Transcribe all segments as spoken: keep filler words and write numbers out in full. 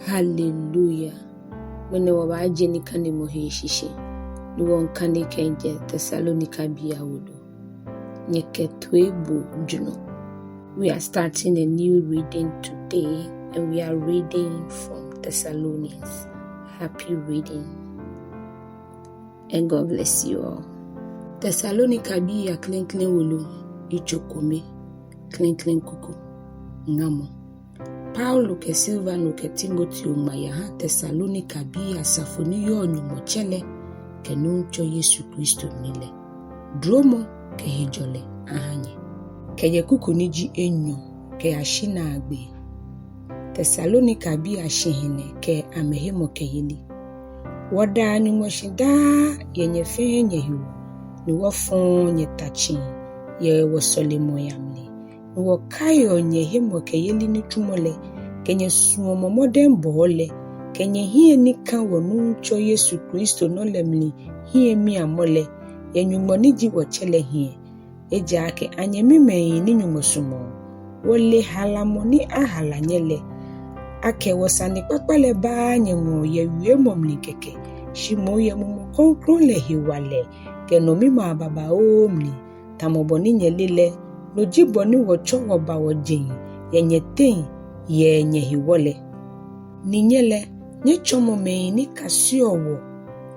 Hallelujah. Ŋmɛnɛ wɔbaaje nikanemɔ hee shishi, ni wɔŋkane kɛjɛ Tesalonikabii awolo. Nyɛkɛ toiboo jurɔ. We are starting a new reading today, and we are reading from Thessalonians. Happy reading, and God bless you all. Tesalonikabii aklɛŋklɛŋ wolo, yitso kome, klɛŋklɛŋ kuku. Ŋamɔ. Paulo kɛ Silvano kɛ Timoteo ŋma yaha Tesalonikabii asafo ni yɔɔ Nyɔŋmɔ Tsɛ lɛ kɛ Nuŋtsɔ Yesu Kristo mli lɛ. Duromɔ kɛ hejɔlɛ aha nyɛ. Kɛjɛ kuku ni ji enyɔ kɛyashi naagbee. Tesalonikabii ashihilɛ kɛ amɛhemɔkɛyeli. Wɔdaa Nyɔŋmɔ shi daa yɛ nyɛ fɛɛ nyɛhewɔ, ni wɔfɔɔɔ nyɛta tsi yɛ wɔsɔlemɔi amli, ni wɔkaiɔ nyɛhemɔkɛyeli nitsumɔ lɛ, kɛ nyɛsuɔmɔ mɔdɛŋbɔɔ lɛ, kɛ nyɛhiɛ ni ka wɔ Nuŋtsɔ Yesu Kristo nɔ lɛ mli hiɛmiamɔ lɛ, yɛ Nyɔŋmɔ ni ji wɔ Tsɛ lɛ hiɛ. Ejaakɛ anyɛmimɛi ni Nyɔŋmɔ sumɔɔ, wɔle halamɔ ni ahala nyɛ lɛ, akɛ wɔsanekpakpa lɛ baaa nyɛŋɔɔ yɛ wiemɔ mli kɛkɛ, shi moŋ yɛ Mumɔ Krɔŋkrɔŋ lɛ hewalɛ kɛ nɔmimaa babaoo mli, tamɔ bɔ ni nyɛle lɛ, no ji bɔ ni wɔtsɔ wɔba wɔjeŋ yɛ nyɛteŋ yɛ nyɛhewɔ lɛ. Ni nyɛ lɛ, nyɛtsɔmɔ mɛi ni kaseɔ wɔ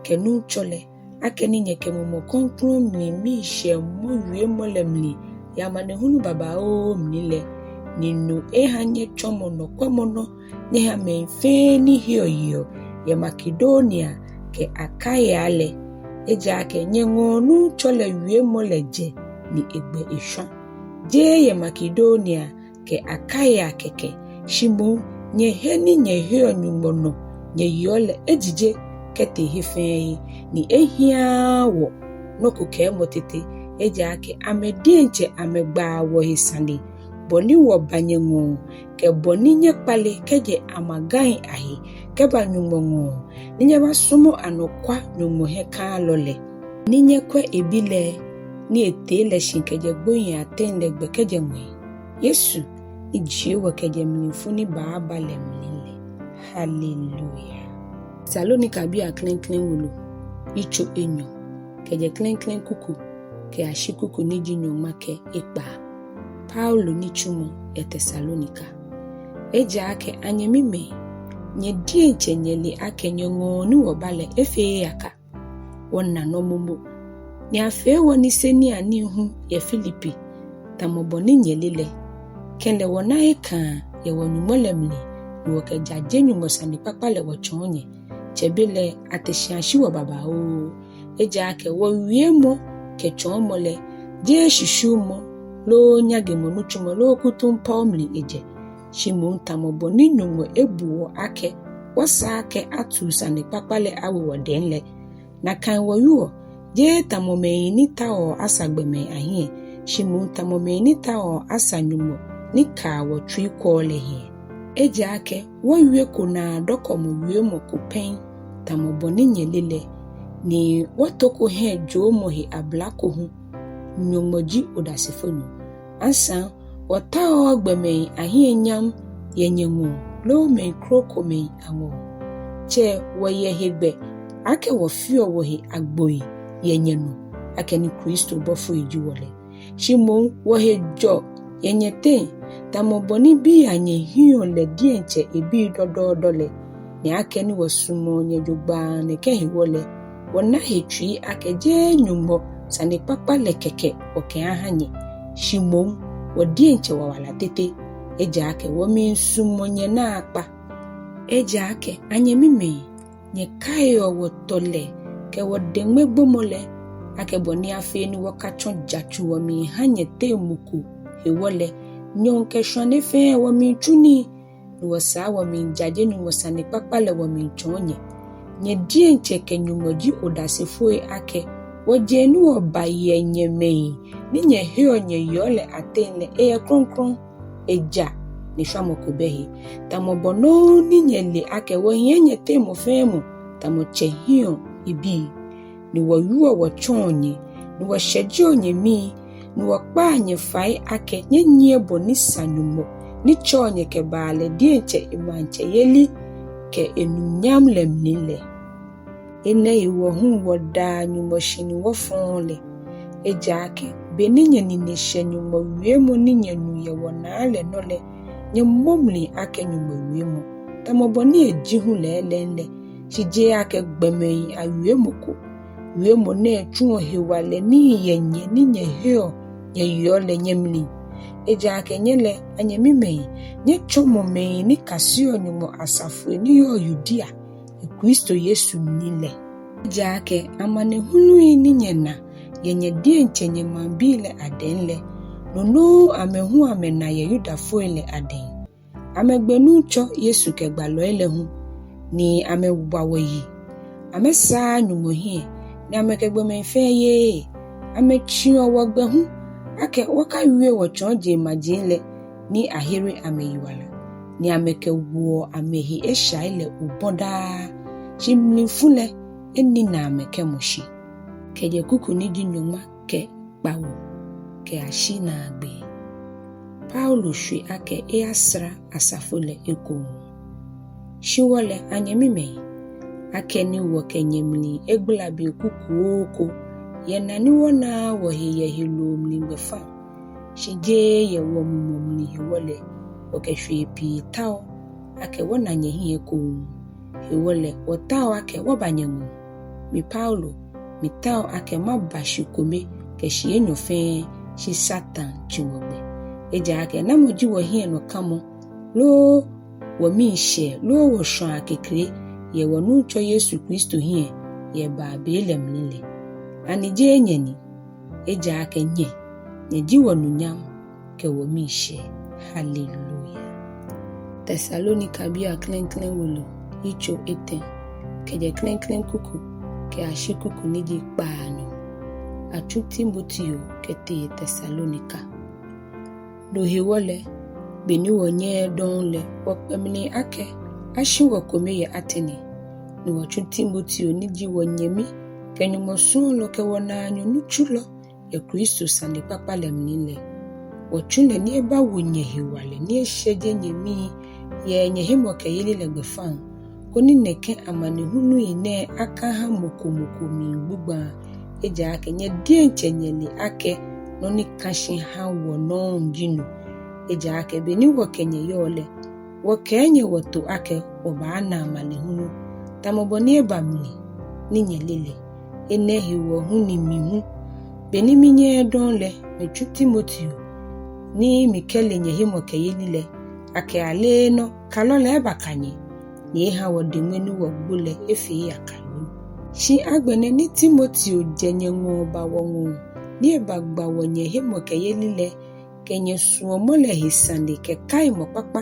kɛ Nuŋtsɔ lɛ, akɛni nyɛkɛ Mumɔ Krɔŋkrɔŋ mli miishɛɛ mɔ wiemɔ lɛ mli yɛ amanehulu babaoo mli lɛ, ni no eha nyɛtsɔmɔ nɔkwɛmɔnɔ nyɛha mɛi fɛɛ ni heɔ yeɔ yɛ Makedonia kɛ Akaia lɛ. Ejaakɛ nyɛŋɔɔ Nuŋtsɔ lɛ wiemɔ lɛ jɛ ni egbɛ eshwa, jeee yɛ Makedonia kɛ Akaia kɛkɛ, shi moŋ nyɛhe ni nyɛheɔ Nyɔŋmɔ nɔ nyɛyeɔ lɛ ejije kɛtee he fɛɛ he, ni ehiaaa wɔ nɔ ko kɛɛmɔ tete, ejaakɛ amɛ diɛŋtsɛ amɛgbaa wɔhe sane, bɔ ni wɔba nyɛŋɔɔ, kɛ bɔ ni nyɛkpale kɛjɛ amagai ahe kɛba Nyɔŋmɔ ŋɔɔ, ni nyɛbasɔmɔ anɔkwa Nyɔŋmɔ hiɛkãalɔ lɛ, ni nyɛkwɛ eBi lɛ ni etee lɛ shi kɛjɛ gbohii ateŋ lɛ gbɛ kɛjɛ ŋwɛi, Yesu ni jie wɔ kɛjɛ mlifu ni baaba lɛ mli lɛ. Hallelujah. Tesalonikabii aklɛŋklɛŋ wolo, yitso enyɔ, kɛjɛ klɛŋklɛŋ kuku kɛyashi kuku ni ji nyɔŋma kɛ ekpaa. Paulo nitsumɔ yɛ Tesalonika. Ejaakɛ anyɛmimɛi, nyɛ diɛŋtsɛ nyɛle akɛ nyɛŋɔɔ ni wɔba lɛ efeee yaka. Wɔna nɔ momo, ni afee wɔ niseniianii hu yɛ Filipi, tamɔ bɔ ni nyɛle lɛ. Kɛlɛ wɔna ekãa yɛ wɔ-Nyɔŋmɔ lɛ mli, ni wɔkɛjaje Nyɔŋmɔ sanekpakpa lɛ wɔtsɔɔ nyɛ. Tsɛbelɛ ate shi ashi wɔ babaoo. Ejaakɛ wɔwiemɔ kɛ tsɔɔmɔ lɛ, jeee shishiumɔ loo nyaŋemɔ nitsumɔ loo kutumpɔo mli ejɛ, shi moŋ tamɔ bɔ ni Nyɔŋmɔ ebu wɔ akɛ wɔsa akɛ atuu sanekpakpa lɛ awo wɔdɛŋ lɛ. Nakai wɔwieɔ, jeee tamɔ mɛi ni taoɔ asa gbɔmɛi ahiɛ, shi moŋ tamɔ mɛi ni taoɔ asa Nyɔŋmɔ ni kaa wɔtsui kwɛɔ lɛ hiɛ. Ejaakɛ wɔwieko naadɔkɔmɔ wiemɔ ko pɛŋ, tamɔ bɔ ni nyɛle lɛ, ni wɔtoko hiɛjoomɔ he abla ko hu, Nyɔŋmɔ ji odasefonyo. Asaŋ wɔtaooo gbɔmɛi ahiɛ nyam yɛ nyɛŋɔɔ loo mɛi krokomɛi aŋɔɔ. Tsɛ wɔyɛ hegbɛ akɛ wɔfeɔ wɔhe agboi yɛ nyɛnɔ, akɛni Kristo bɔfoi ji wɔ lɛ. Shi moŋ wɔhe jɔ yɛ nyɛteŋ, tamɔ bɔ ni bii anyɛ hiɛɔ lɛ diɛŋtsɛ ebii dɔdɔɔdɔ lɛ. Ni akɛni wɔsumɔɔ nyɛ jogbaŋŋ nɛkɛ hewɔ lɛ, wɔna he tsui akɛ jeee Nyɔŋmɔ sanekpakpa lɛ kɛkɛ wɔkɛaaha nyɛ, shi moŋ wɔ diɛŋtsɛ wɔwala tete, ejaakɛ wɔmiisumɔ nyɛ naakpa. Ejaakɛ anyɛmimɛi, nyɛkaiɔ wɔtɔlɛ kɛ wɔdeŋmegbomɔ lɛ, akɛ bɔ ni afee ni wɔkatsɔ jatsu wɔmiiha nyɛteŋ mɔ ko hewɔ lɛ, nyɔɔŋ kɛ shwane fɛɛ wɔmiitsu nii, ni wɔsaa wɔmiijaje Nyɔŋmɔ sanekpakpa lɛ wɔmiitsɔɔ nyɛ. Nyɛ diɛŋtsɛ kɛ Nyɔŋmɔ ji odasefoi akɛ wɔjeŋ ni wɔba yɛ nyɛ mɛi ni nyɛheɔ nyɛyeɔ lɛ ateŋ lɛ eyɛ krɔŋkrɔŋ, eja, ni shwamɔ ko bɛ he. Tamɔ bɔ nɔŋŋ ni nyɛle akɛ wɔhiɛ nyɛteŋ mɔ fɛɛ mɔ tamɔ tsɛ hiɛɔ ebii. Ni wɔwieɔ wɔtsɔɔ nyɛ, ni wɔshɛjeɔ nyɛmii, ni wɔkpaa nyɛ fai akɛ nyɛnyiɛ bɔ ni sa Nyɔŋmɔ ni tsɛɔ nyɛ kɛbaa lɛ diɛŋtsɛ emaŋtsɛyeli kɛ enunyam lɛ mli lɛ. Enɛ hewɔ hu wɔdaa Nyɔŋmɔ shi ni wɔfɔɔɔ lɛ. Ejaakɛ beni nyɛnine shɛ Nyɔŋmɔ wiemɔ ni nyɛnu yɛ wɔnaa lɛ nɔ lɛ, nyɛmɔ mli akɛ Nyɔŋmɔ wiemɔ, tamɔ bɔ ni eji hu lɛɛlɛŋ lɛ, shi jeee akɛ gbɔmɛi awiemɔ ko. Wiemɔ nɛɛ tsuɔ hewalɛ nii yɛ nyɛ ni nyɛheɔ nyɛyeɔ lɛ nyɛmli. Ejaakɛ nyɛ lɛ, anyɛmimɛi, nyɛtsɔmɔ mɛi ni kaseɔ Nyɔŋmɔ asafoi ni yɔɔ Yudea yɛ Kristo Yesu mli lɛ. Ejaakɛ amanehului ni nyɛna yɛ nyɛ diɛŋtsɛ nyɛmaŋbii lɛ adɛŋ lɛ, no nɔŋŋ amɛ hu amɛna yɛ Yudafoi lɛ adɛŋ. Amɛgbe Nuŋtsɔ Yesu kɛ gbalɔi lɛ hu, ni amɛwa wɔ yi. Amɛsaaa Nyɔŋmɔ hiɛ, ni amɛkɛ gbɔmɛi fɛɛ yeee. Amɛtsiɔ wɔ gbɛ hu, akɛ wɔkawie wɔtsɔɔ jeŋmaji lɛ, ni ahere amɛyiwala, ni amɛkɛwoɔ amɛhe eshai lɛ obɔ daa, shi mlifu lɛ enina amɛ kɛmɔ shi. Kɛjɛ kuku ni ji nyɔŋma kɛ kpawo kɛyashi naagbee. Paulo shwe akɛ eyasra asafo lɛ ekoŋŋ. Shi wɔ lɛ, anyɛmimɛi, akɛni wɔkɛ nyɛ mli egbala be kukuoo ko yɛ na ni wɔnaaa wɔhe yɛ heloo mli gbɛfaŋ, shi jeee yɛ wɔmumɔ mli hewɔ lɛ, wɔkɛ shwee pii tao akɛ wɔna nyɛhiɛ ekoŋŋ. Hewɔ lɛ wɔtao akɛ wɔba nyɛŋɔɔ. Mi Paulo, mitao akɛ maba shi kome kɛ shii enyɔ fɛɛ, shi Satan tsi wɔgbɛ. Ejaakɛ namɔ ji wɔhiɛnɔkamɔ, loo wɔmiishɛɛ, loo wɔshwãa kekre yɛ wɔ Nuŋtsɔ Yesu Kristo hiɛ yɛ ebaa be lɛ mli lɛ? Ani jeee nyɛ ni? Ejaakɛ nyɛ, nyɛ ji wɔnunyam kɛ wɔmiishɛɛ. Haleluya. Tesalonikabii aklɛŋklɛŋ wolo, yitso etɛ, kɛjɛ klɛŋklɛŋ kuku kɛyashi kuku ni ji kpaanyɔ. Atsu Timoteo kɛtee Tesalonika. No hewɔ lɛ, beni wɔnyɛɛɛ dɔŋŋ lɛ, wɔkpɛ mli akɛ ashi wɔ kome yɛ Atene, ni wɔtsu Timoteo ni ji wɔnyɛmi kɛ Nyɔŋmɔ sɔɔlɔ kɛ wɔnaanyo nitsulɔ yɛ Kristo sanekpakpa lɛ mli lɛ. Wɔtsu lɛ ni ebawo nyɛ hewalɛ ni eshɛje nyɛmii yɛ nyɛhemɔkɛyeli lɛ gbɛfaŋ, koni nɛkɛ amanehului nɛɛ akaha mɔ ko mɔ ko miigbugba. Ejaakɛ nyɛ diɛŋtsɛ nyɛle akɛ nɔ ni ka shi ha wɔ nɔŋŋ ji no. Ejaakɛ beni wɔkɛ nyɛ yɔɔ lɛ, wɔkɛɛ nyɛ wɔto akɛ wɔbaana amanehulu, tamɔ bɔ ni eba mli ni nyɛle lɛ. Enɛ hewɔ hu ni mi hu, beni minyɛɛɛ dɔŋŋ lɛ, mitsu Timoteo ni mikɛle nyɛhemɔkɛyeli lɛ, akɛ aleenɔ kalɔ lɛ ebaka nyɛ, ni eha wɔdeŋme ni wɔgbo lɛ efee yaka lo. Shi agbɛnɛ ni Timoteo jɛ nyɛŋɔɔ ba wɔŋɔɔ ni ebagba wɔ nyɛhemɔkɛyeli lɛ kɛ nyɛsuɔmɔ lɛ he sane kɛ kaimɔ kpakpa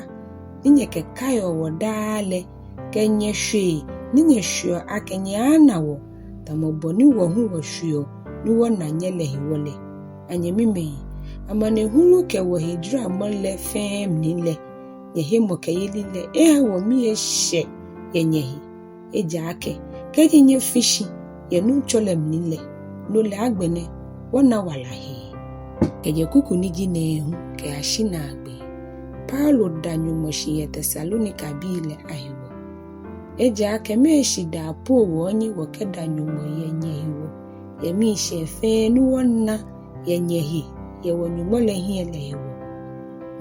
ni nyɛkɛkaiɔ wɔ daa lɛ, kɛ nyɛshwee ni nyɛshweɔ akɛ nyɛaana wɔ, tamɔ bɔ ni wɔ hu wɔshweɔ ni wɔna nyɛ lɛ hewɔ lɛ. Anyɛmimɛi, amanehulu kɛ wɔhejaramɔ lɛ fɛɛ mli lɛ, nyɛhemɔkɛyeli lɛ eha wɔmii eshɛ yɛ nyɛhe. Ejaakɛ kɛji nyɛfi shi yɛ Nuŋtsɔ lɛ mli lɛ, no lɛ agbɛnɛ wɔna wala hee. Kɛjɛ kuku ni ji nɛɛhu kɛyashi naagbee. Paulo da Nyɔŋmɔ shi yɛ Tesalonikabii lɛ ahewɔ. Ejaakɛ mɛɛ shidaa po wɔɔnyɛ wɔkɛda Nyɔŋmɔ yɛ nyɛhewɔ, yɛ miishɛɛ fɛɛ ni wɔna yɛ nyɛhe yɛ wɔ-Nyɔŋmɔ lɛ hiɛ lɛ hewɔ?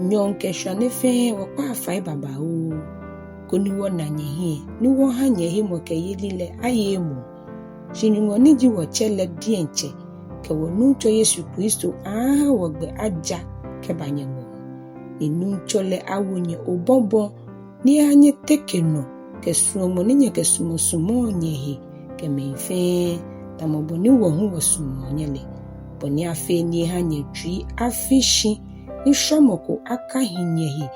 Nyɔɔŋ kɛ shwane fɛɛ wɔkpaa fai babaoo, koni wɔna nyɛhiɛ ni wɔha nyɛhemɔkɛyeli lɛ aye emuu. Shi Nyɔŋmɔ ni ji wɔ-Tsɛ lɛ diɛŋtsɛ kɛ wɔ-Nuŋtsɔ Yesu Kristo aaha wɔgbɛ aja kɛba nyɛŋɔɔ. Ni Nuŋtsɔ lɛ awo nyɛ obɔbɔ ni eha nyɛteke nɔ kɛ suɔmɔ ni nyɛkɛsumɔsumɔɔ nyɛhe kɛ mɛi fɛɛ, tamɔ bɔ ni wɔ hu wɔsumɔɔ nyɛ lɛ, bɔ ni afee ni eha nyɛtsui afi shi ni shwamɔ ko akahi nyɛhe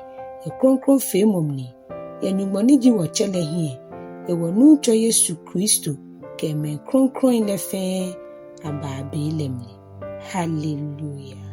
yɛ krɔŋkrɔŋfeemɔ mli, yɛ Nyɔŋmɔ ni ji wɔ-Tsɛ lɛ hiɛ, yɛ wɔ-Nuŋtsɔ Yesu Kristo kɛ mɛi krɔŋkrɔŋi lɛ fɛɛ abaa be lɛ mli. Haleluya.